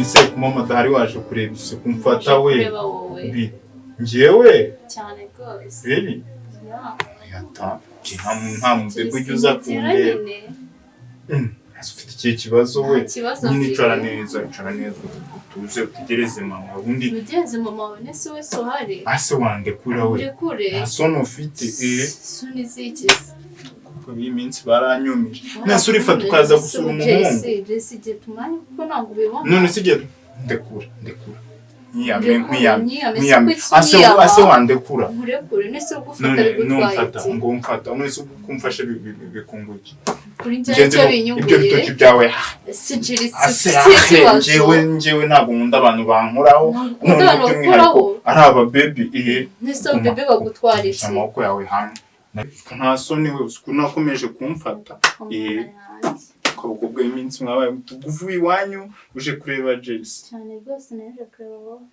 Se mama adahari waje kureba ise kumfata we. Kureba wowe. Bi njyewe cyane rwose. Really? Yeah. Yata nta mubebe ujya uza kundeba. Ese ufite ikihe kibazo we? Nta kibazo Nyine mfite. icara neza, icara neza utuze utegereze mama ubundi. Ugenze mama wawe nese wese uhari. Ase wandekura we. Urekure. Nta soni ufite eh. Soni ziki se? Kuko iyi minsi baranyumije. Nese urifata ukaza gusura umuhungu. Jesse, igihe tumaranye kuko ntabwo ubibona. None se igihe ndekura, ndekura. Nkiyame, Ndekure, nkiyame, nkiyame, nkiyame. si ko Ase unyiyama. ase wandekura. Nkurekure nese ugufata None bigutwaye numfata iki? ngo umfata none se kumfashe bikunguki. Kuri njye Ngenzi icyo ngo ibyo binyunguye. bitoki byawe Si Jesse, ase si ase ikibazo. njyewe ntabwo nkunda abantu bankoraho. Ntabwo None ukunda abantu by'umwihariko bagukoraho? ari aba baby eh. Nese abo bebe bagutwara iki? Amaboko yawe hamwe. Nta soni we uzi ukuntu wakomeje kumfata. Eh. Ukaboko bw'iminsi mwabaye tuguvuye iwanyu uje kureba Jesse. Cyane rwose naje kureba wowe.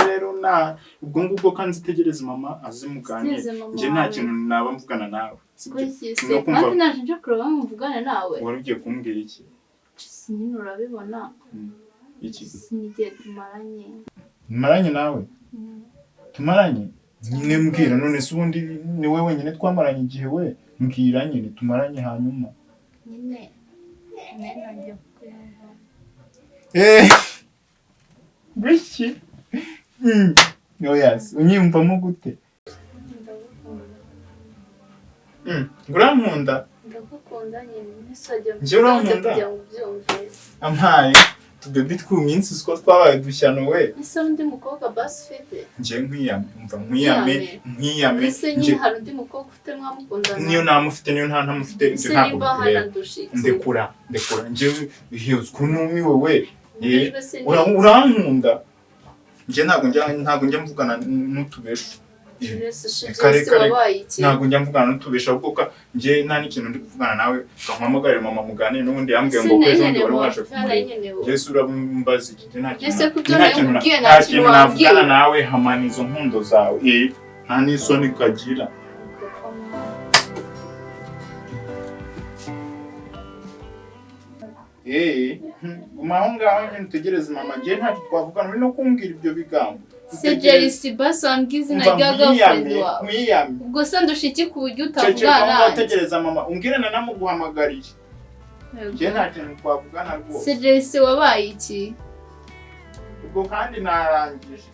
Rero na ubwo ngubwo kandi zitegereze mama aze muganire. Zitegereze mama Njye nta wawe. kintu naba mvugana nawe. Sibyo? Kuki se? No kumva Kandi naje nje kureba wowe mvugane nawe. wari ugiye kumbwira iki? Jesse nyine urabibona. Iki? N'igihe tumaranye. Tumaranye nawe? Tumaranye? Nyine mbwira none se ubundi ni wowe wenyine twamaranye igihe we? Mbwira nyine tumaranye hanyuma. Nyine nawe ntangiye kukwiyumva. Eh. Biki? Oya, unyiyumvamo gute? Ndagukunda. Urankunda? Ndagukunda nyine. Nese wajya Njye urankunda? kugira ngo ubyumve. Ampaye tubebi tw'iminsi siko twabaye dushyano we. Ese undi mukobwa basi ufite? Njye nkwiyame, umva nkwiyame, nkwiyame. Ese Njye nyine hari undi mukobwa ufite mwamukundana? niyo namufite niyo nta ntamufite ibyo Ese ntabwo nimba bikureba. harandusha iki? Ndekura, ndekura. Njye uzi ukuntu numiwe we. Eh, Ujwe se ni- urankunda. Njye ntabwo njya mvugana n'utubesho. Eh, Nese se Reka, Jesse reka, reka. wabaye iki? Ntabwo njya mvugana n'utubesho ahubwo ka njye nta n'ikintu ndi kuvugana nawe ukampamagarira mama muganire n'ubundi yambwiye ngo ejo bundi wari waje kumureba. Yesu urambaza iki? Njye nta kintu Ese kubyo nta kintu nakubwiye nta nta kintu kintu navugana wambwiye? nawe hamana izo nkundo zawe. Eh, nta n'isoni kagira. Eh, guma aho ngaho nyine utegereze mama njye ntacyo twavugana uri no kumbwira ibyo bigambo. Se Jesse basi wambwiye izina Umva rya girlfriend nkwiyame, wawe. nkwiyame. Ubwo se ndusha iki ku buryo Ceceka utavugana aho ngaho nanjye? utegereza mama umbwire nanamuguhamagariye. Njye nta kintu twavugana rwose. Se Jesse wabaye iki? Ubwo kandi narangije.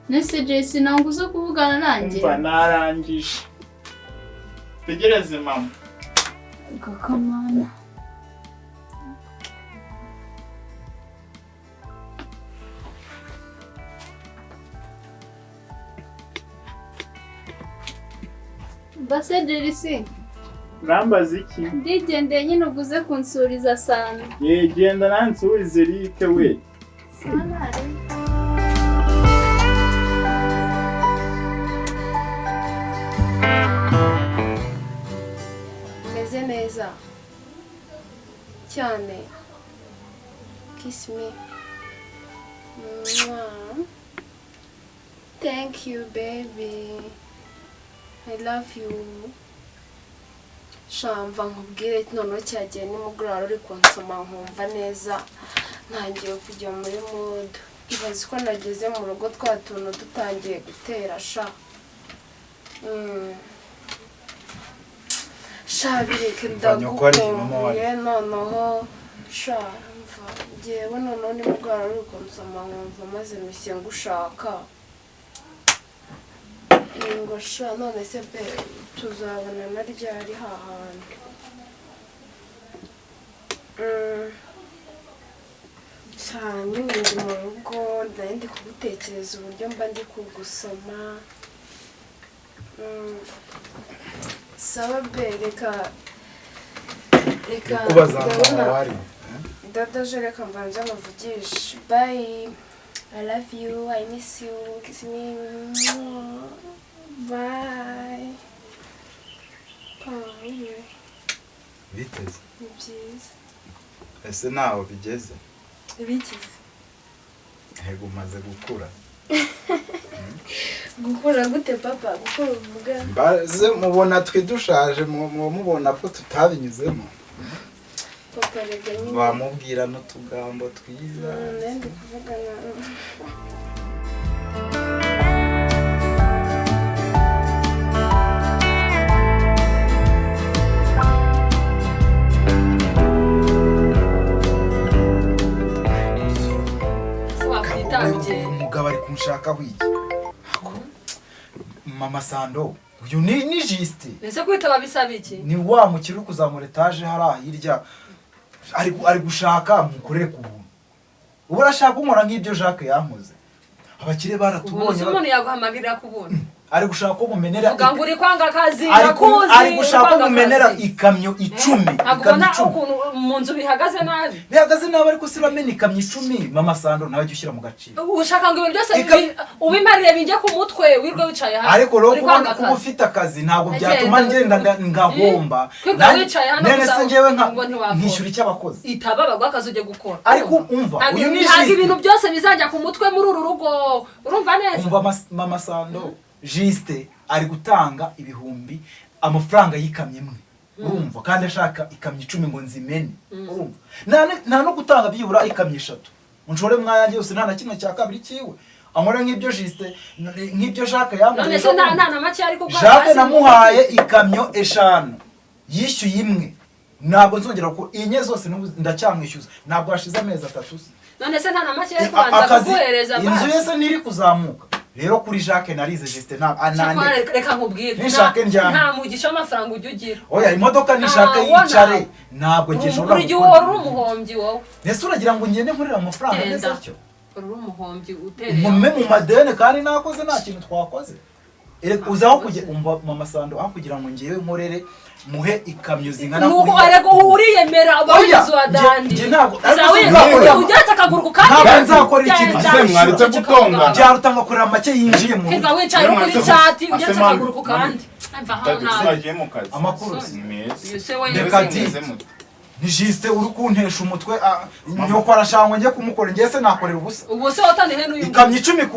Nese Jesse ntabwo uza kuvugana nanjye? Umva narangije. Tegereze mama. Gakamana. Base Jesse, Urambaza iki? ndigendeye nyine uguze kunsuriza sana. Ye genda nansurize Eric we. Sana re. Meze neza cyane. Kiss me. Mwah. Thank you baby, I love you. Shamva nkubwire noneho cyagiye nimugoroba uri kunsoma nkumva neza ntangiye kujya muri mood. Ibaze ko nageze mu rugo twa tuntu dutangiye gutera sha. Sha bireke ndagukumbuye noneho sha mva njyewe noneho nimugoroba uri kunsoma nkumva maze mpise ngushaka. Ngo sha none se pe tuzabona na ryari hahantu. Sha nyine ndi mu rugo nari ndi kugutekereza uburyo mba ndi kugusoma. Sawa be reka reka Kubaza mama wari. Dada je reka mbanze muvugishe. Bye. I love you. I miss you. Kiss me. Bye. Bye. Biteze. Ni byiza. Ese naho bigeze? Bikize. Ego umaze gukura. Gukura gute papa? Gukura uvuga? Mbaze mubona twe dushaje mubona ko tutabinyuzemo. Papa rega nyine Bamubwira n'utugambo twiza. Ndi kuvugana. Umugabo ari kunshaka wiki. Mama Sando, uyu ni Juste. Ese kwitaba bisaba iki? Ni wa mukiri kuzamura etage hara hirya ari gushaka mukorere ku buntu. Ubu arashaka unkora nk'ibyo Jacques yankoze. Abakire baratubonye. Umuntu yaguhamagarira ku buntu. Ari gushaka ko mumenera. Uvuga ngo uri kwanga akazi nakuzi. Ari gushaka ko mumenera ikamyo 10. Ikamyo 10. Ukuntu mu nzu bihagaze nabi. Bihagaze nabi ariko si bamena ikamyo 10 Mama Sando nawe jya ushyira mu gaciro. Ushaka ngo ibintu byose ubimarire bijye ku mutwe wirwe wicaye hano. Ariko rero kuba ufite akazi ntabwo byatuma ngenda ngahomba. Nene se njyewe nkishyura icyabakozi. Itaba bagwa akazi ujye gukora. Ariko umva uyu ni Ntabwo ibintu byose bizajya ku mutwe muri uru rugo. Urumva neza? Umva Mama Sando. Juste ari gutanga ibihumbi amafaranga yikamye imwe urumva kandi ashaka ikamyo 10 ngo nzimene urumva nta no gutanga byibura ikamyo 3 unshore mwayanjye yose nta na kimwe cya kabiri kiwe ankora nk'ibyo Juste nk'ibyo Jacques yamuhaye. None se nta na make ariko Jacques namuhaye ikamyo 5 yishyuye imwe ntabwo nzongera ko inye zose ndacyamwishyuza ntabwo hashize amezi 3. None se nta na make ariko banza kuguhereza inzu yese niri kuzamuka. Rero kuri Jacques narize Juste nta anande. Reka nkubwire. Nta mugisha w'amafaranga ujya ugira. Oya imodoka nishaka yicare ntabwo ngiye shobora. Uri uri umuhombyi wowe. Nese uragira ngo ngende nkorera amafaranga neza cyo. Uri umuhombyi utereye. Mume mu madene kandi nakoze nta kintu twakoze. Uzaho kujya umva Mama Sando aho kugira ngo ngiyewe nkorere muhe ikamyo zingana kuri. Nuko arego uriyemera abagizi wa dandi. Nje ntabwo ugeretse akaguru ku kandi. Ntabwo nzakora ikintu mwaritse gutonga. Byarutanga kurera make yinjiye mu. Kiva wicaye kuri chat ugeretse akaguru ku kandi. Amakuru ni Juste uri kuntesha umutwe nyoko arashangwa ngiye kumukora ngiye se nakorera ubusa. Ubu se watanihe n'uyu. Ikamyo 10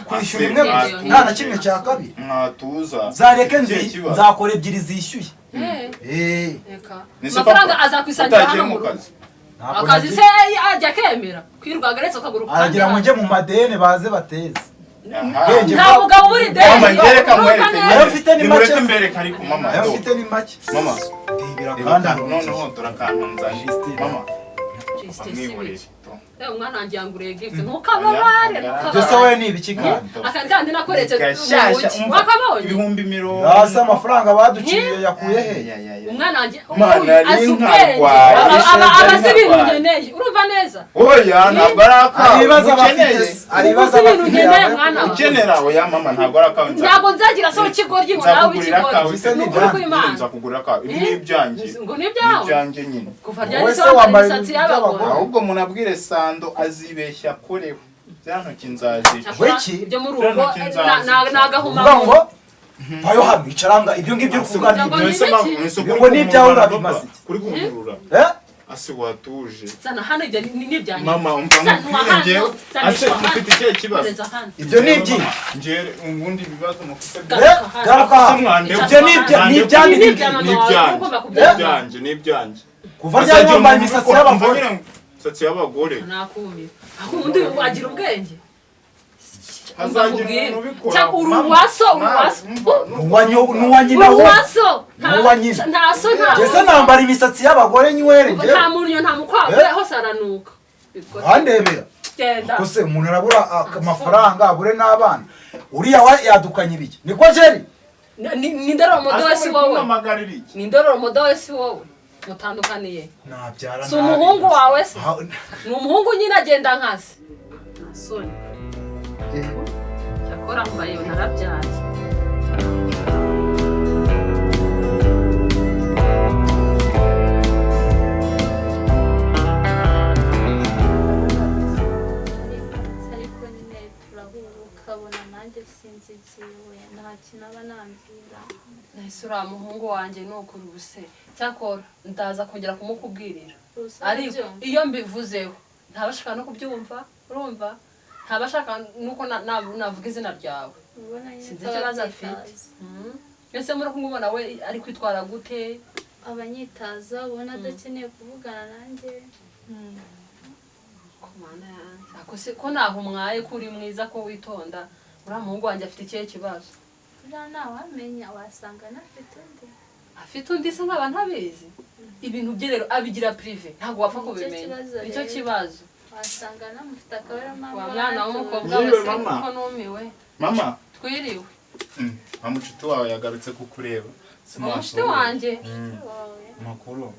kwishyura imwe nta na kimwe cya kabiri. Mwatuza. Zareke nzakora ebyiri zishyuye. Amafaranga azakwisangira hano mu rugo. Akazi se ajya kemera kwirwa agaretse akaguru kandi. Aragira ngo njye mu madene baze bateze. Nta mugabo uri deni. Mama ngereka mwereke. Ayo mfite ni make. Mbereka ariko mama. Ayo mfite ni make. Mama. Ndibira kandi noneho turakantu nzanye. Mama. Juste umwana wanjye yanguriye gift ntukababare ntukababare. Byose wowe ni ibiki kandi? Akandi kandi nakoretse wakabonye ibihumbi 100. Hasi amafaranga baduciye yakuye he? Umwana wanjye azi ubwenge abazi ibintu nkeneye urumva neza? Oya ntabwo ari akawe ibibazo abafite ari ibibazo abafite ukenera. Oya mama ntabwo ari akawe. Ntabwo nzagira so ikigoryi ngo nawe ikigoryi. Nzakugurira akawe ibi ni ibyanjye. Ngo ni ibyawe? Ibyanjye nyine. Kuva ryari se wambaye imisatsi y'abagore? Ahubwo munabwire Sando azibeshya koreho byantoki nzazica. Wiki ibyo muri urugo nagahuma ngo vayo hano icaranga ibyo ngibyo kuvuga ngo ni ibyawe urabimaze iki kuri kungurura ase watuje zana hano ibyo ni ibyanjye mama umva nkubwire ngewe ase mufite ikihe kibazo ibyo ni ibyi ngewe ubundi ibibazo mufite garuka ibyo ni ibyanjye ni ibyanjye ni ibyanjye kuva ryari wambaye imisatsi y'abagore imisatsi y'abagore nakumira undi agira ubwenge hazagira umuntu ubikora uruwaso uruwaso nuwa nyina uruwaso nuwa nyina nta so nta jese nambara imisatsi y'abagore nywere ngewe nta muntu nta mukwagwe hose aranuka andebera kose umuntu arabura amafaranga abure n'abana uriya yadukanye ibiki niko Jerry ni ndororomodo si wowe ni ndororomodo si wowe mutandukaniye nabyara si umuhungu wawe se ni umuhungu nyine agenda nkase soni cyakora mbaye narabyaye ariko nyine turahura ukabona nanjye sinzi ibyiwe nta kintu aba nambwira. Nahise uriya muhungu wanjye ni ukuri ubuse cyakora ndaza kongera kumukubwirira ariko iyo mbivuzeho ntabashaka no kubyumva urumva ntabashaka nuko navuga izina ryawe sinzi ikibazo afite. Ese muri kumubona we ari kwitwara gute? Abanyitaza ubona adakeneye kuvugana nanjye. Ko mana yanjye, ako se ko naho umwaye ko uri mwiza ko witonda, uriya muhungu wanjye afite ikihe kibazo? Buriya ntawamenya, wasanga anafite undi. Afite undi se nkaba ntabizi? Ibintu bye rero abigira privé, ntabwo wapfa Nicyo kubimenya. kibazo Nicyo rero. kibazo. Wasanga anamufite akaba ariyo mpamvu Wa mwana w'umukobwa Yewe, wese mama. ko numiwe. Mama. Twiriwe. Wa mucuti wawe yagarutse kukureba. Umucuti wanjye? Wawe. Makuru.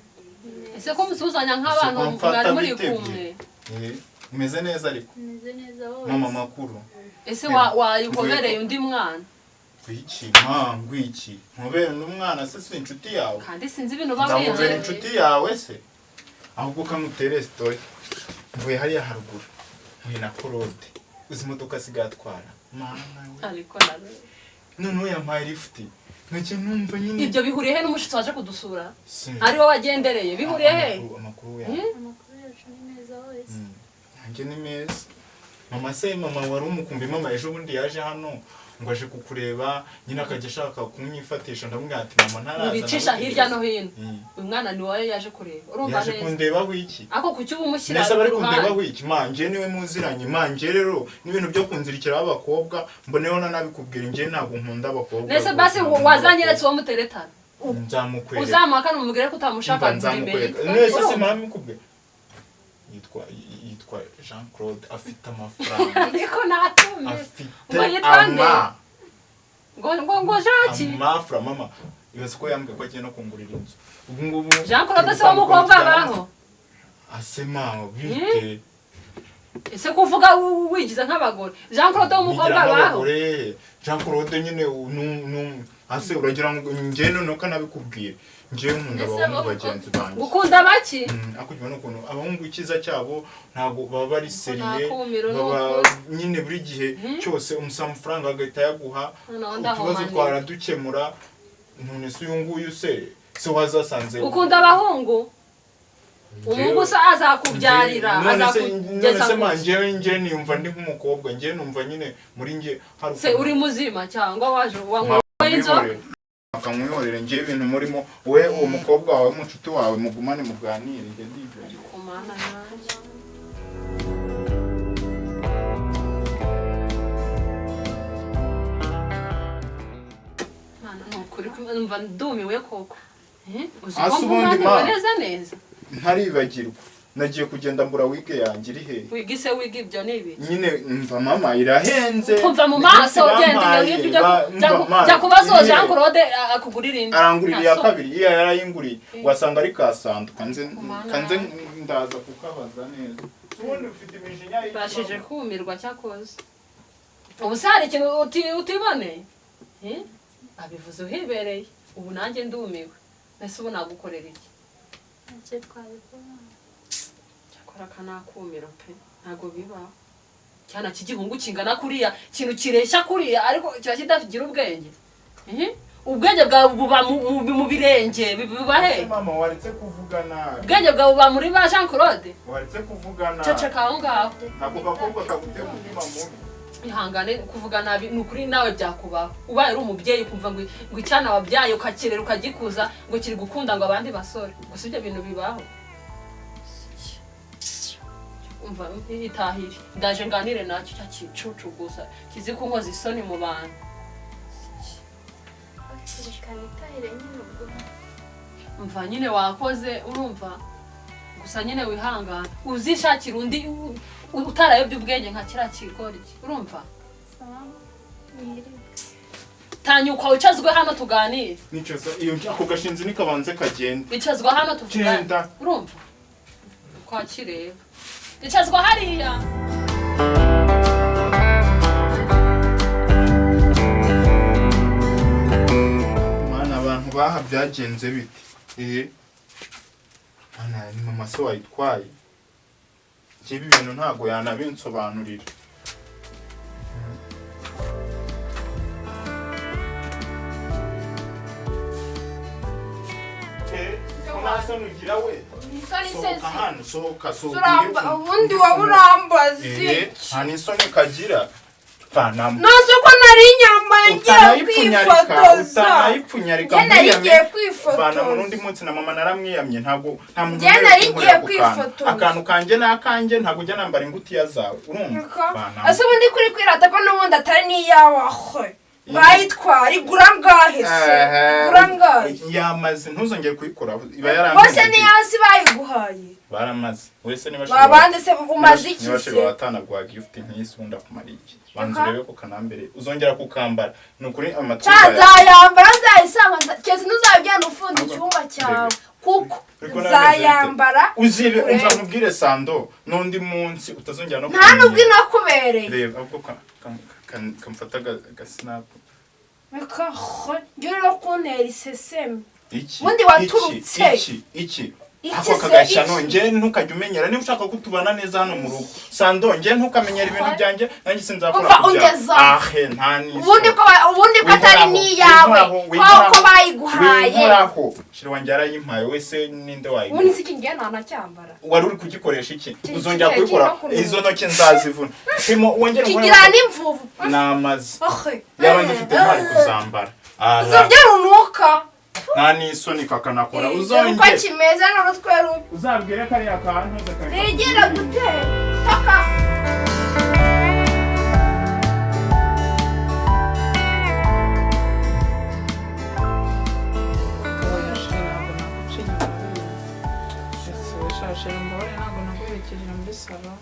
Ese ko musuhuzanya nk'abantu Ese ko mfata mwari muri bitebye? kumwe? Umeze neza ariko? Umeze neza wowe. Mama, makuru. Ese wayikobereye undi mwana? Ngwiki ma, ngwiki. Nkobere n'umwana se si inshuti yawe? Kandi sinzi ibintu Nzamubera bamwiye. inshuti yawe se? Ahubwo kamutere story. Mvuye hariya haruguru. Mpuye na Claude. Uzi imodoka asigaye atwara. Mama we. Ariko nawe. Noneho yampaye lift. Nkajya numva nyine. Ibyo bihuriye he n'umushitsi waje kudusura? Si. Ari wowe wagendereye, bihuriye he? Amakuru yawe. Amakuru yacu ni meza wese. Nanjye ni meza. Mama se, mama wari umukumbi, mama ejo bundi yaje hano ngo aje kukureba, nyine akajya ashaka kumwifatisha, ndamubwira ati mama ntaraza. Ubicisha hirya no hino. Uyu mwana ni wowe yaje kureba. Urumva Yaje neza. kundebaho iki? Ako kuki uba umushyira Nese bari ku ruhande? kundebaho iki? Ma, njye niwe muziranye. Ma, njye rero n'ibintu byo kunzirikiraho abakobwa, mboneyeho nanabikubwira, njye ntabwo nkunda abakobwa. Nese basi wazanyeretse uwo muteretana. Nzamukwereka. Uzamuhakana umubwire ko utamushaka Mba nzimenya. nzamukwereka. Nese simamikubwira. Yitwa Jean Claude, afite amafaranga. Ariko natume. Afite Ngo yitwa nde? ama Ngo Jacques. amafra mama. Ibaze ko yambwiye ko agiye no kungurira inzu. Ubu ngubu Jean Claude se w'umukobwa baho? Asema bite? Ese kuvuga wigize nk'abagore. Jean Claude w'umukobwa Nigira baho? nk'abagore. Jean Claude nyine ase uragira ngo njye noneho kanabikubwira. Njye nkunda Ese abahungu bagenzi banjye. Gukunda baki? Akujya n'ukuntu abahungu icyiza cyabo ntabwo baba bari seriye, Nakumiro baba n'ukuri. nyine buri gihe cyose umusaba amafaranga agahita yaguha, Noneho utubazo ndahumanira. twaradukemura. None se uyu nguyu se wazasanze Ukunda abahungu? Umuhungu se azakubyarira, none se azakugeza ma ku njyewe njye niyumva ndi nk'umukobwa, njye numva nyine muri njye hari Se uri muzima cyangwa waje wanywa inzoga? Akamwihorere, njye ibintu murimo we uwo mukobwa wawe mucuti wawe mugumane muganire, njye ndibyo. Umwana yanjye. Mwana, ni ukuri numva ndumiwe koko. Uzi ko Ase ubundi mvumaniwe ma. neza neza. Ntaribagirwa, nagiye kugenda mbura wige yanjye iri hehe? Wiga ise, wiga ibyo ni ibiki? Nyine mva mama irahenze. Kumva mu maso ugenda iyo ngibyo ujya kubaza uwo Jean Claude akugurira indi. Arangurira iya Nta so- kabiri, iya yarayinguriye wasanga ari kasandu kanze Kumana. kanze ndaza kukabaza neza. Ubundi ufite imijinya y'iki? Bashije kumirwa cyakoze. Ubu se hari ikintu utiboneye? Abivuze uhibereye. Ubu nanjye ndumiwe. Mbese ubu nagukorera iki? Ntacyo twabikora. Cyakora akanakumira pe. Ntabwo bibaho. Cyana cy'igihungu kingana kuriya, kintu kireshya kuriya ariko kiba kidagira ubwenge. Ubwenge bwawe buba mu birenge, buba he? Ese mama waretse kuvuga nabi? Ubwenge bwawe buba muri ba Jean Claude? Waretse kuvuga nabi. Ceceka aho ngaho. Ako gakobwa kagutera umutima mubi. Ihangane, kuvuga nabi ni ukuri nawe byakubaho. Ubaye uri umubyeyi ukumva ngo icyana wabyaye ukakirera ukagikuza ngo kiri gukunda ngo abandi basore. Gusa ibyo bintu bibaho. Umva itahire. Ndaje nganire nacyo cya kicucu gusa kizi kunkoza isoni mu bantu. Reka nitahire nyine ubwo. Umva nyine wakoze, urumva gusa nyine wihangana uzishakira undi utarayobye ubwenge nka kiriya kigoryi, urumva? Sawa. Mwiriwe. Tanyuka wicazwe hano tuganire. Nicaza iyo ako gashinzi nikabanze kagenda. Icazwa hano tuvugane. Genda. Urumva kwakireba icazwa hariya. Mana, abantu baha byagenze bite? Mana, ni mama se wayitwaye. Njye ibi bintu ntabwo yanabinsobanurira. Ko nta soni ugira we? Sohoka hano, sohoka, sohoka. Ubundi wowe urambaza Nta n'isoni kagira. Vanamo. Ntazi uko nari nyambaye ngiye Utanayipfunyarika, kwifotoza. utanayipfunyarika. Njye nari Nkwiyamye. ngiye Vana mu rundi kwifotoza. munsi na mama naramwiyamye, ntabwo nta muntu Njye wemerewe nari kunkorera ngiye ako kantu. kwifotoza. Akantu kanjye ni akanjye, ntabwo njya nambara ingutiya zawe, urumva? Vanamo. Ese ubundi kuri kwirata ko n'ubundi atari n'iyawe, aho bayitwara igura angahe se? Igura angahe? Yamaze, ntuzongere kuyikoraho, iba Bose yarampendagiye. ni hasi bayiguhaye. Baramaze wese niba Babandi se umaze iki niba se? sheri watanagwaga iyo ufite nk'iyi ubundi akumara iki? Banza Reka. urebe ko kanambere uzongera kukambara, ni ukuri amatwi Ca nzayambara, nzayisanga, keretse ntuzabijyana ufunze Ahubwo- icyumba cyawe, Rebe. kuko Uri kubona bimeze bite? nzayambara. Uzibe. Urebe. Umva nkubwire Sando, n'undi munsi utazongera no Nta nubwo kumenyera. inakubereye. Reba ahubwo kamfata agasinapu. Reka ho, njye uri no kuntera iseseme. Iki Ubundi waturutse. Iki iki Iki ako se, kagashyano. iki? Njye ntukajya umenyera, niba ushaka ko tubana neza hano mu rugo, Sando, njye ntukamenyera ibintu byanjye, nanjye sinzakora Umva, ku byawe. ungeza. Ahe, nta n'isoni. Ubundi ko ubundi ko atari Winkoraho, n'iyawe, winkoraho, ko winkoraho, bayiguhaye. Winkoraho. Sheri wanjye yarayimpaye, wese ninde wayiguha? Ubundi si iki, ngiye ntanacyambara. Wari uri kugikoresha iki? Uzongera Kigira kubikora no kunuka. izo ntoki nzazivuna. Primo, wongere Kigira n'imvubu. Namaze. Ohe. Yaba ngifite ntwari kuzambara. Ara, Uzongera unuka. nta n'isoni, kakanakora. Dore uko Uzongere kimeze n'urutwe rubi. Uzabwire kariya kantu Rigira gutera toka. Oya chéri, ntabwo naguca inyuma, urabizi. Ese we sha chéri, mbabarire, ntabwo naguherekeje muri salon,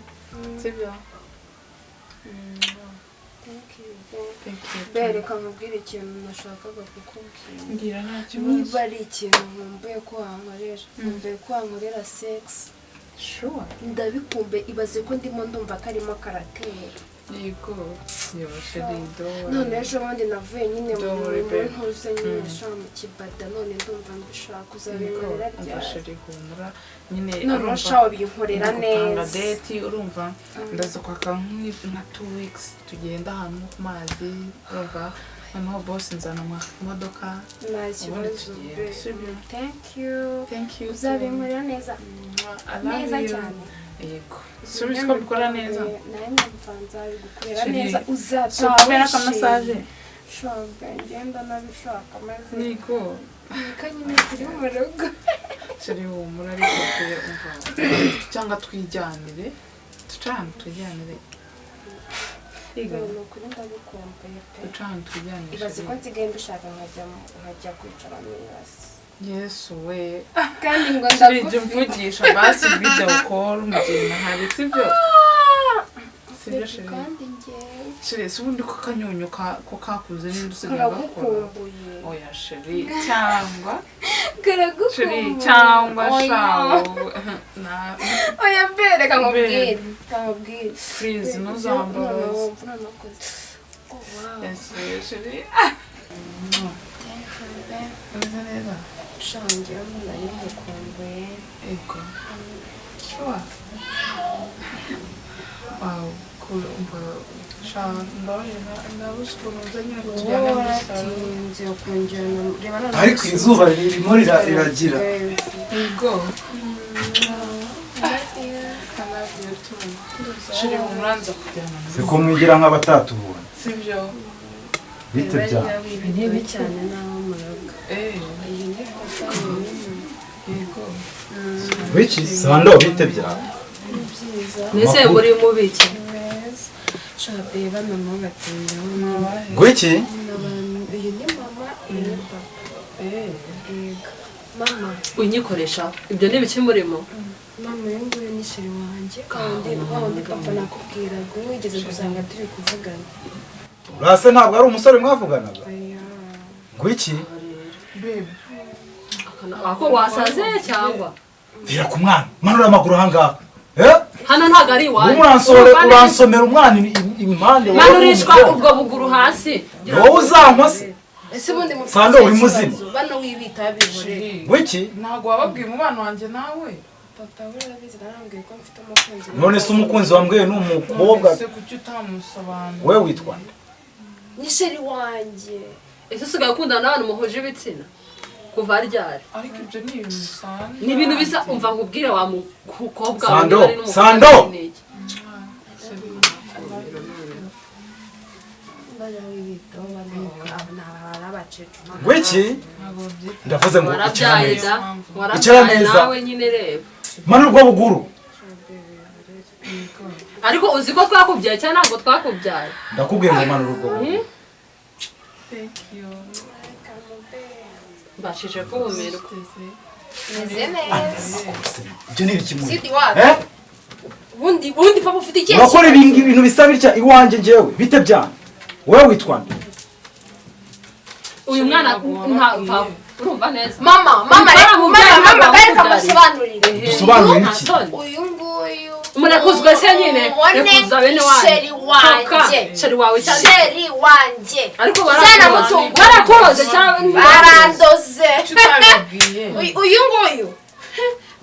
sibyo? Thank you. Bereka nkubwire ikintu nashakaga kukubwira. Mbwira, nta kibazo. Niba ari ikintu nkumbuye ko wankorera, nkumbuye ko wankorera sex. Sure. Ndabikumbuye, ibaze ko ndimo ndumva karimo karatera. Yego yo chéri, don't None ejo bundi navuye nyine mu Don't worry, babe. ntuze nyine sha mu kibada, none ndumva mbishaka, Yego, uzabinkorera umva ryari? chéri, humura nyine. None Urumva, sha wabinkorera ndagupanga neza. date, urumva, ndaza kwaka nka 2 weeks, tugenda ahantu nko ku mazi, urumva, noneho boss nzana imodoka, Nta ubundi kibazo tugenda, babe. sibyo? Thank you. Thank you. Uzabinkorera neza I love neza you. cyane. Yego, subiza ko mbikora neza. Nawe numva nzabigukorera Chéri, neza, si uzataha ukumera akamassage. Shoga, ngenda nabishaka maze Yego. nika nyine turi mu rugo. Chéri, humura, ariko pe umva, cyangwa twijyanire, duce ahantu twijyanire. Yiga. Ni ukuri ndabikumbuye pe. Duce ahantu twijyanire. Ibaze ko Chéri. nsigaye mbishaka, nkajya kwicara mu ibasi. Yesu we! Kandi ngo Chéri, jya ndagufite. umvugisha basi video call mu gihe ntahari, sibyo? Sibyo chéri? Kandi njyewe Chéri, si ubundi ko akanyunyu ko kakuze, ninde usigaye agakora? karagukumbuye. Oya chéri, cyangwa chéri, Karagukumbuye. cyangwa Oya. shawo na Oya mbe, reka nkubwire, reka nkubwire. Please, ntuzambabaze. Noneho Oh, wow. Yesu we chéri! Thank you, babe. Umeze neza? Sha njyewe nari ngukumbuye. Ego. Sure. Wow, cool. Umva, sha, mbabarira, nabuze ukuntu nza nyine kutujyana muri salon. Waratinze kunjyana, reba noneho. Ariko izuba ririmo riragira. Ego. I love you too. Chéri, umuranza kujyana muri Siko mwigira nk'abatatubonye? Sibyo? Bite byawe? Bibi cyane n'aho mu rugo. Eh, Iyi ni papa yego. Wiki Sando, bite byawe? Ni byiza. Mbese muri mubiki? Meza. Sha reba noneho batindaho. Ngwiki? Abantu, iyi ni mama, iyi ni papa. Eh, Yego mama. Unyikoresha ibyo ni ibiki murimo? Mama, uyu nguyu ni chéri wanjye, wa wundi papa nakubwiraga wigeze gusanga turi kuvugana. Urase ntabwo ari umusore mwavuganaga? Oya. Ngwiki? Babe. Ako wasaze cyangwa? Vira ku mwana, manura amaguru ahangaha. Eh? Hano ntabwo ari Wowe iwanyu. uransore, uransomera umwana impande, wowe Manurishwa uri ubwo buguru hasi. umukobwa. Wowe uzankwa se? Ese ubundi mufite Sando, uri ikihe muzima? kibazo? Bano wibita bihorere. Chéri. Ngwiki? Ntabwo wababwiye umubano wanjye nawe? Papa we urabizi, narambwiye ko mfite umukunzi. None se umukunzi wambwiye ni umukobwa? Ese kuki utamusobanura? Wowe witwa nde? Ni chéri wanjye. Ese usigaye ukundana n'abantu muhuje ibitsina kuva ryari? Ariko ibyo ni ibintu bisanzwe. Ni ibintu bisa. Umva nkubwire wa mukobwa Sando, wawe, niba ari n'umukobwa Sando! ni iki? Chéri, I love you. Ngwiki? Ntabwo babyita. Ndavuze ngo icara Warabyaye neza. da. Icara Warabyaye neza. nawe nyine reba. Manura ubwo buguru. Ariko uzi ko twakubyaye cyangwa ntabwo twakubyaye? Ndakubwiye ngo manura ubwo buguru. Thank you. Mbashije kumirwa. Meze neza. Ibyo ni ibiki muri? Sidi wacu. Eh? Ubundi papa ufite ikihe? Urakora ibintu bisa bitya iwanjye njyewe bite byanyu? Wowe witwa nde? Uyu mwana nta urumva neza. Mama, mama, Mama, mama, mama, mama, reka musobanurire. Dusobanurire iki? Uyu nguyu. Murekuzwe se nyine. Mubone Rekuza bene wanyu. Sheri wanjye. Sheri wawe cyane. Sheri wanjye. Ariko Zanamutunga. barakuroze cyangwa Barandoze. Icyo utabibwiye. Uyu nguyu.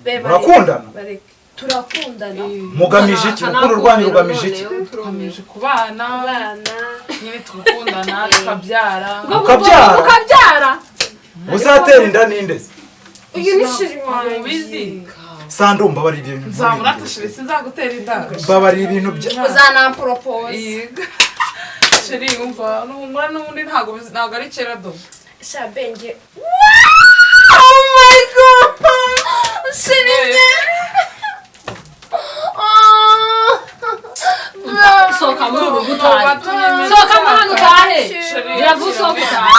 Be, bareke. Murakundana? Bareke. Turakundana. Mugamije iki? Urukundo rwanyu rugamije iki? Dukomeje kubana. Abana. Nyine tugakundana, tukabyara. Mukabyara? Ukabyara. Uzatera inda ninde se? Uyu ni sheri wanjye. Ubizi? Sando, mbabarira ibyo bintu. Nzamurata sheri, sinzagutera inda. Mbabarira ibintu bya Uzanampropose. Yego. Sheri, umva, nuhumura n'ubundi ntabwo ntabwo ari kera do. Shabenge. Oh my God. Sheri njye. Oh. Sohoka muri uru rugo utahe. Batumye Sohoka mo hano utahe. Sheri, Biravuze usohoka utahe.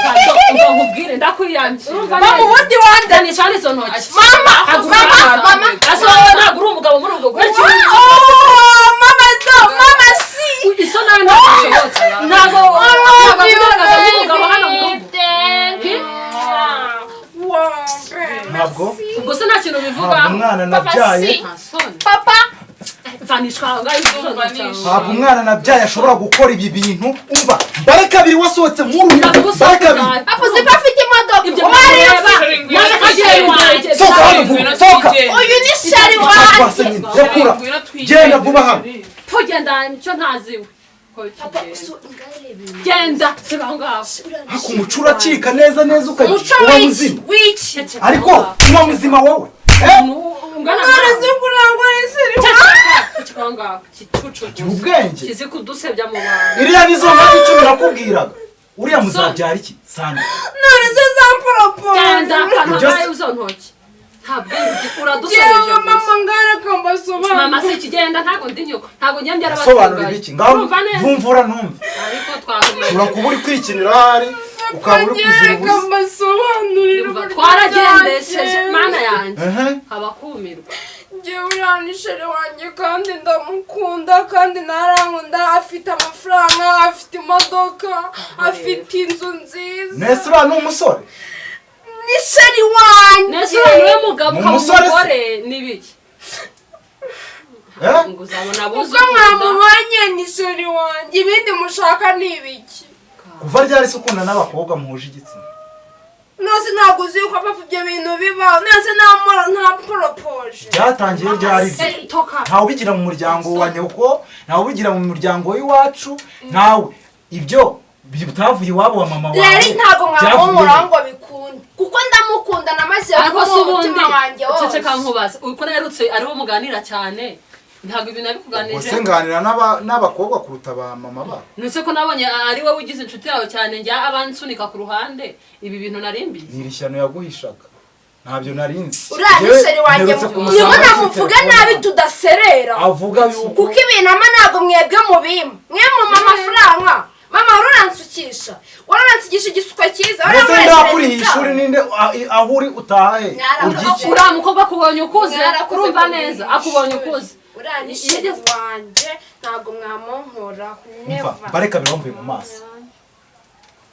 Sando, umva nkubwire, ndakwiyamye. Urumva Mama, neza? ubundi wande. Zanisha n'izo ntoki. Mama, mama, mama. Ese wowe ntabwo uri umugabo muri ubwo bwoko? Oh, mama no, mama si. Iso nawe ntabwo bishobotse. Ntabwo kugaragaza nk'umugabo hano mu rugo. Ntabwo Ubwo se nta kintu bivuga. ntabwo umwana nabyaye Nta soni. Papa, Vanishwa aho ngaho izo ntoki. ntabwo umwana nabyaye ashobora gukora ibi bintu. Umva, bare kabiri wasohotse muri uyu bare kabiri. Papa uzi ko afite imodoka. Ibyo Wareba. Naje kagiye iwanjye. Sohoka hano vuba, sohoka. Uyu ni sheri Icyatwase wanjye. nyine rekura, genda vuba hano. Tugenda nicyo ntaziwe. Ko Papa, kigenda. usu ingarebe. Genda siba aho ngaho. Ariko umuco uracika neza neza ukajya Umuco uba w'iki? muzima. W'iki? Ariko uba muzima wowe, eh? Ungana None nawe. se kurangwa ni sheri Ceceka aho ngaho. Kicucu. Gira ubwenge. Kizi kudusebya mu bantu. Iriya nizo mpamvu icumi nakubwiraga. Uriya muzabyara iki Sando? None se zampropose. Genda Ibyo kana se- ngaho izo ntoki. Ntabwo uradusebeje Yewe gusa. mama ngareka mbasobanurire. Mama si ikigenda, ntabwo ndi nyoko. Ntabwo njya mbyara. Sobanura ibiki ngaho? Urumva neza? Vumvura numve. Ariko twakumenya. Ushobora kuba uri kwikinira ahari ukaba uri kuzira Reka ubusa. mbasobanurire uburyo Twaragendesheje byagenze. mana yanjye. Ehe. Abakumirwa. Njyewe uriya ni sheri wanjye kandi ndamukunda kandi ntarankunda, afite amafaranga, afite imodoka, afite inzu nziza. Nese uriya ni umusore? Ni sheri wanjye. Nese uriya niwe mugabo Ni ukaba umusore se? umugore n'ibiki? Eh? Ngo uzabona Ubwo abuzukuru. mwamubonye ni sheri wanjye, ibindi mushaka ni ibiki? Kuva ryari se ukunda n'abakobwa muhuje igitsina? Nose ntabwo uzi yuko papa ibyo bintu bibaho? Nose nta poropoje? Byatangiye ryari ibyo? Toka. Ntawe ubigira mu muryango wa nyoko, ntawe ubigira mu muryango w'iwacu, ntawe. Ibyo bitavuye iwabo wa mama wawe. Rero ntabwo Byavuye mwamumura he? ngo bikunde, kuko ndamukunda namaze Ariko se kumuha ubundi umutima wanjye wose. ceceka nkubaza, uko naherutse ariwo muganira cyane, ntabwo ibintu Ubwo nabikuganirije. se nganira n'abakobwa kuruta ba mama babo? Nuse ko nabonye ari wowe ugize inshuti yawe cyane, njya abansunika ku ruhande, ibi bintu narimbiye. Ni iri shyano yaguhishaga, ntabyo narinzi. Uriya ni Njyewe sheri wanjye, mperutse niba kumusanga afite namuvuga telefone. nabi tudaserera. Avuga yuko Kuko ibintu ama ntabwo mwebwe mubima, mwe mumpa amafaranga. Mama, wari uransukisha igisuko cyiza. Mbese wari ndakuriye ishuri ninde aho uri utaha he? Mwarakoze. Urya iki? Uriya mukobwa akubonye ukuze. Mwarakoze Urumva kubwira neza, akubonye ishuri. ukuze. Uriya ni sheri wanjye, ntabwo mwamunkoraho. Umva, Never. bareka biramvuye mu maso,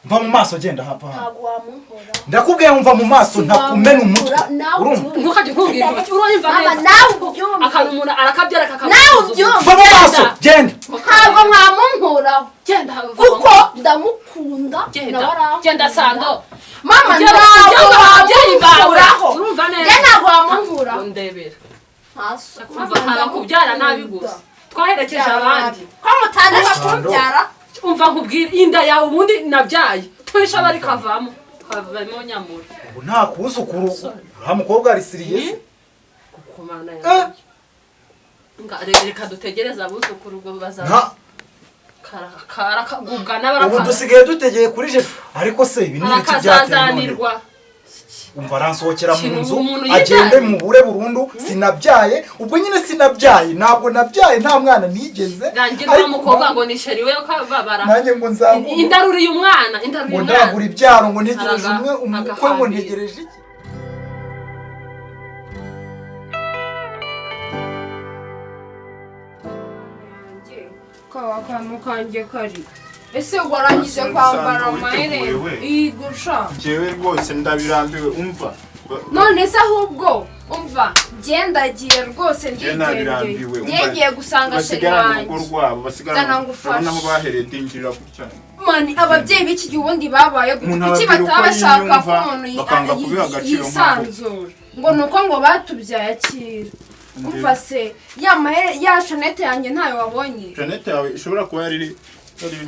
mva mu maso, genda hapfa hano. Ntabwo wamunkoraho. Ndakubwiye mva mu maso, ntakumena umutwe. Nawe Urumva? Ntukajye ukubwira ibiki, urumva Mama, neza? nawe ubyumve. Akantu umuntu arakabyara Nawe ubyumve. Mva mu maso, genda. Ntabwo mwamunkoraho Genda. kuko ndamukunda, Genda. nawe arankunda. Genda Sando. Mama, Ugenda ntabwo ugenda ababyeyi bawe. wamunkoraho. Urumva neza? Njye ntabwo wamunkoraho. Ndebera. Ntaso. Umva, ntabwo nabi gusa twaherekeje abandi. Ko mutandika kumbyara. Umva nkubwire, inda yawe ubundi nabyaye twisha bari kavamo kavamo nyamura. Ubu nta kuzukuru, uriya mukobwa arisiriye se? Kukumana Eh. yanjye. Reka dutegereze abuzukuru ubwo bazaza. Nta Karakagubwa Ubu n'abaraka. dusigaye dutegeye kuri je, ariko se ibi ni ibiki byateye none? Arakazazanirwa. Umva, aransohokera mu Kintu nzu, umuntu agende yibyaye. mubure burundu. Sinabyaye, ubwo nyine sinabyaye, ntabwo nabyaye, nta mwana nigeze. Rangira Ariko umukobwa ngo ni chéri we kababara. Nanjye ngo nzagura Indaruriye umwana, indaruriye ngo umwana. ndagura ibyaro, ngo ntegereje umwe umukwe, ngo Agahambira. ntegereje iki? Kaba akantu kanjye kari ese warangije kwambara Witeguye amaherena? we? Igusha. Njyewe rwose ndabirambiwe, umva. None se ahubwo umva, ngendagiye rwose, Njyewe ndigendeye. nabirambiwe, umva. Ngiye gusanga chéri Basigarane urugo wanjye. rwabo, basigarane. Zana ngufashe. Urabona aho bahereye dinjirira gutya. Mani, ababyeyi b'iki gihe ubundi babaye gute? Umuntu Kuki ababwira uko bataba bashaka ko yiyumva, umuntu bakanga kubiha agaciro nk'ako. yisanzura, ngo ni uko ngo batubyaye? Akira, umva se, ya mahere ya chaînette yanjye ntayo wabonye? Chaînette yawe ishobora kuba yari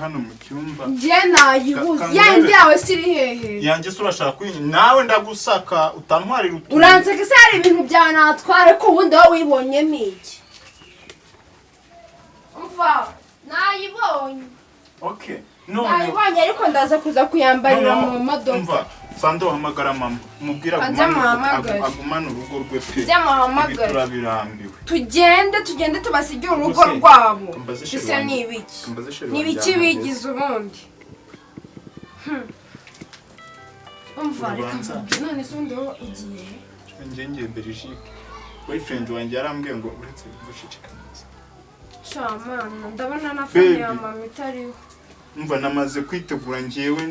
hano mu cyumba. Njye nayibuze. Ka- Ya indi yawe se iri hehe? Yanjye se urashaka kwinya? Nawe ndagusaka utantwarira utuntu. Uranseka se? Hari ibintu byawe natwara, ariko ubundi wowe wibonyemo iki? Umva, nayibonye. Okay, none Nayibonye, ariko ndaza kuza kuyambarira noneho, mu modoka. Umva Sando, hamagara mama umubwire Kanze muhamagare. agumane urugo rwe pe. Nze muhamagare. Ibi turabirambiwe. Tugende, tugende, tubasigire urugo Ubuse, rwabo. mbaze chéri Ese wanjye. ni ibiki? Mbaze chéri Ni wanjye ibiki ahantu bigize ubundi? Umva, reka Urubanza. nkubwire. None se ubundi wowe ugiye he? Njye ngiye Belgique. Boyfriend wanjye yarambwiye ngo uretse guceceka neza. Shamana, ndabona na phone ya Baby. mama itariho. Umva, namaze kwitegura njyewe,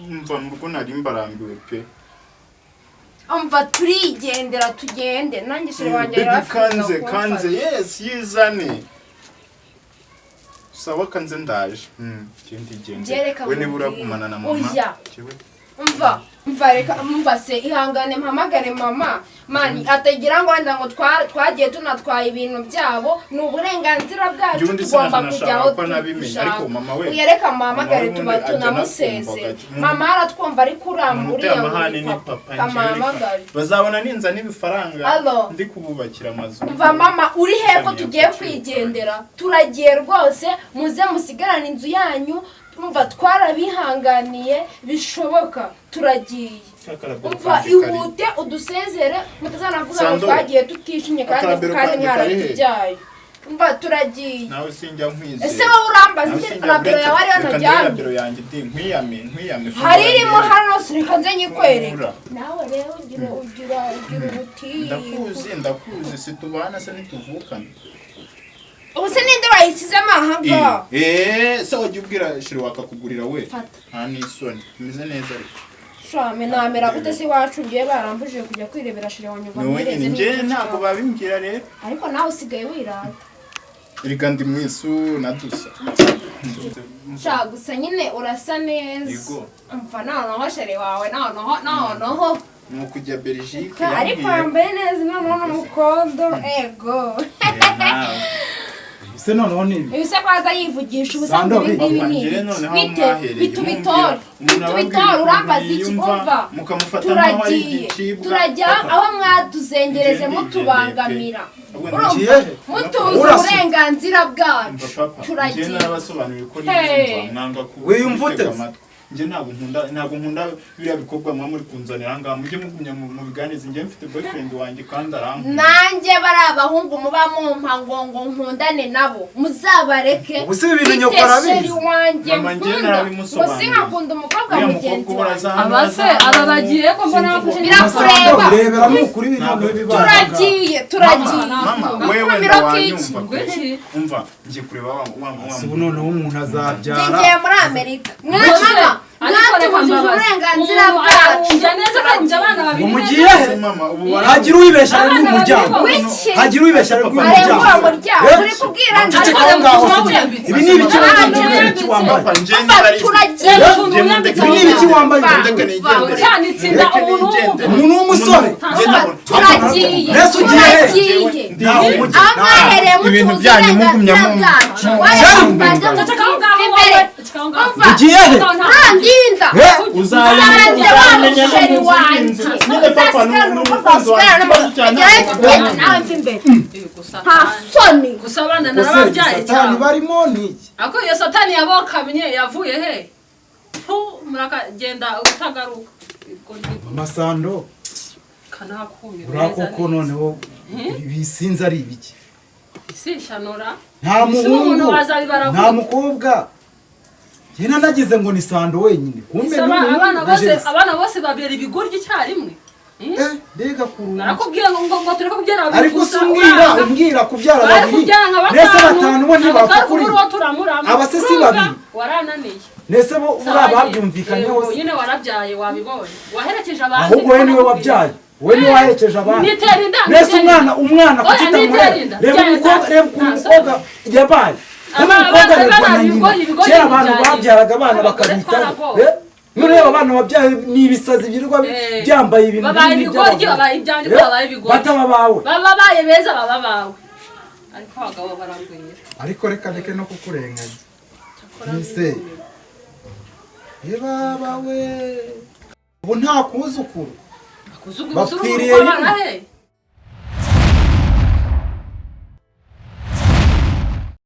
umva, mu rugo nari mbarambiwe pe. Umva, turigendera, tugende, nanjye chéri wanjye Baby, yari hafi kuza kanze kumfata. kanze, yes, yizane. Sawa, kanze ndaje. Njye ndigendera. Byereka We niba nkubwire. uragumana na mama. Oya. Njyewe- Umva, umva, reka, umva se, ihangane mpamagare mama, mani atagira ngo wenda ngo twagiye tunatwaye ibintu byabo. Ni uburenganzira bwacu, Njye ubundi tugomba sinanashaka kujya aho ko nabimenya, dushaka. ariko mama we- Uyereka muhamagare, mama we tuba ubundi ajya tunamusezere. anatwumva. Mama aratwumva, ariko Umuntu uriya uteye ngo amahane ni ni papa. papa. Njyewe reka Kamuhamagare. bazabona ninza n'ibifaranga Allo? ndi kububakira amazu. Umva mama, uri hepfo? Samiya, Tugiye agaciro. kwigendera, turagiye rwose, muze musigarane inzu yanyu. Umva, twarabihanganiye bishoboka, turagiye. Akarabero Umva, kanjye kari- ihute udusezere, mutazanavuga ngo Sando, twagiye tutishimye kandi akarabero kandi kanjye kari he? mwaratubyaye. Umva, turagiye. Nawe sinjya nkwizera. Ese wowe urambaza Nawe iki? sinjya Rabero uretse- yawe ariyo reka ndebe najyanye. Rabero yanjye di, nkwiyame, nkwiyame. Hari irimo hano, reka nze nyikwereke. Fungura. Nawe rero ugira ubutiyu. Ndakuzi, ndakuzi, situbana se? Ntituvukana? Ubu se ninde bayisizemo aha ngaha? Eh, se wajya ubwira chéri wakakugurira we. Fata. Nta n'isoni, tumeze neza ariko. Shame, namera gute se iwacu ngiye barambujije kujya kwirebera chéri wanjye ngo Ni wowe ampereze nyine, njye n'ibyo ntabwo nshaka. babimbwira rero. Ariko nawe usigaye wirata. Erega ndi mwisu na dusa. Sha, gusa nyine urasa neza. Yego. Umva, noneho chéri wawe, noneho Ni ukujya Belgique. Ariko yambwiye. yambaye neza noneho n'umukondo, ego. Eh, nawe. Se noneho ni ibi? Ibi se ko aza yivugisha ubusa? Sando, Ngo ibi ngibi Papa, ni njyewe ibiki? noneho Bite mwahereye, bitubitore, mumbwira- umuntu ababwira bitubitore, ukuntu urambaza iki? yiyumva, Umva, mukamufata nk'aho ari turagiye, igicibwa. turajya Papa, aho mwatuzengereje, njye mutubangamira. Ahubwo Urumva? Ngiye he? Mutuzi Urasa. uburenganzira bwacu. Umva papa, njye Turagiye. narabasobanuriye ko Hey. niyumva nanga ku Wiyumva ute? kubitega amatwi. Njye ntabwo nkunda biriya bikorwa muba muri kunzanira aha ngaha. Mujye mugumya mu biganize. Njye mfite boyfriend wanjye kandi arankunda. Nanjye bari abahungu muba mumpa ngo nkundane nabo, muzabareke. Ubu si ibi bintu nyoko Mfite arabizi? chéri wanjye Mama, njye nkunda, ngo narabimusobanuriye. sinkakunda umukobwa Uriya mugenzi mukobwa uhora wanjye. aza hano, Aba se aza hano. aba bagiye ko mbona Sinzi bafashe. Birakureba. Rebera ni ukuri ibintu bibaye. Turagiye, turagiye. Mama, wewe Akumiro ndawanyumva k'iki? pe. Ngwiki? Umva, ngiye kureba wa Si ubu noneho umuntu azabyara. Ngiye muri Amerika. Mbese, Mama, ariko reka mwatubujije mbabaze. uburenganzira Umuntu bwacu. ararumbya neza, akarumbya abana babiri Ngo neza. mugiye he? Se mama, ubu Hagira uwibeshya ari Abana umuryango. babiri Wiki. Hagira uwibeshya ari Arengura umuryango. umuryango. Eh? Uri kubwira nde? Ceceka aho ngaho se. Ibi ni ibiki? Abana Ibiki wambaye? Papa, njye Umva, niba ari turagiye. Reba ukuntu wiyambitse Ibi ni ibiki wambaye? Ndeka nigendere. Cyanitse inda Ndeke umuntu nigendere. Umuntu w'umusore. Genda. Turagiye. Mbese ugiye he? Turagiye. Ntawe umujya. Aho mwahereye Ibintu mutuzi byanyu uburenganzira mugumya mu- bwacu. mu- Waya Ceceka aho ngaho imbere. wowe. Ceceka aho ngaho. Umva. Ugiye he? Nta Eh? Usanze wa Uzabimenya no musheri mu nzu wanjye. y'inzu. Nyine papa ni Uzasigara umukunzi wanjye. usigara Ikibazo cya n'umugabo. ntabwo. Nawe mva imbere. Gusa Nta soni. gusa abana Ubwo se narababyaye satani cyane. barimo ni iki? Ako iyo satani yabokamye yavuye he? Pu murakagenda utagaruka. Amasando Kanakumira. uriya koko noneho bisinze ari ibiki? Isishanura. Nta Ese umuntu muhungu, wazabibara nta gute? mukobwa. Njye nanagize ngo ni Sando wenyine, kumbe Ese n'umuhungu abana na bose Jesse. abana bose babera ibigoryi icyarimwe. Eh, mbega kurungi. Narakubwiye ngo tureke kubyara babiri Ariko gusa. se umbwira umbwira kubyara Bari babiri, kubyara nka nese batanu. batanu bo ntibapfa kuri Uwo turamurama. Aba se si Urumva? babiri? Warananiye. Nese bo uriya babyumvikanyeho Yego, se? nyine warabyaye wabibonye. Waherekeje abandi. Ahubwo wowe niwe wabyaye, wowe niwe waherekeje abandi. Nitera inda. Nese nitera inda. umwana Oya, kuki utamurera? nitera inda. Reba Genda. umukobwa, reba ukuntu Nta umukobwa yabaye. Reba umukobwa Abana- arebwa na nyina. ibigoryi Kera abantu bibyaye. babyaraga abana Abagore bakabitaho. twaragowe. Eh, none reba abana wabyaye ni ibisazi byirirwa Eh. byambaye ibintu Babaye binini ibigoryi, by'abagore. babaye ibyanjye, Eh, babaye ibigoryi. bataba bawe. Baba baye beza baba bawe. Ariko abagabo baragwira. Ariko reka ndeke no kukurenganya. Nise. Reba bawe. Ubu nta kuzukuru. Akuzugurusura Bapfiriye abana rimwe. he.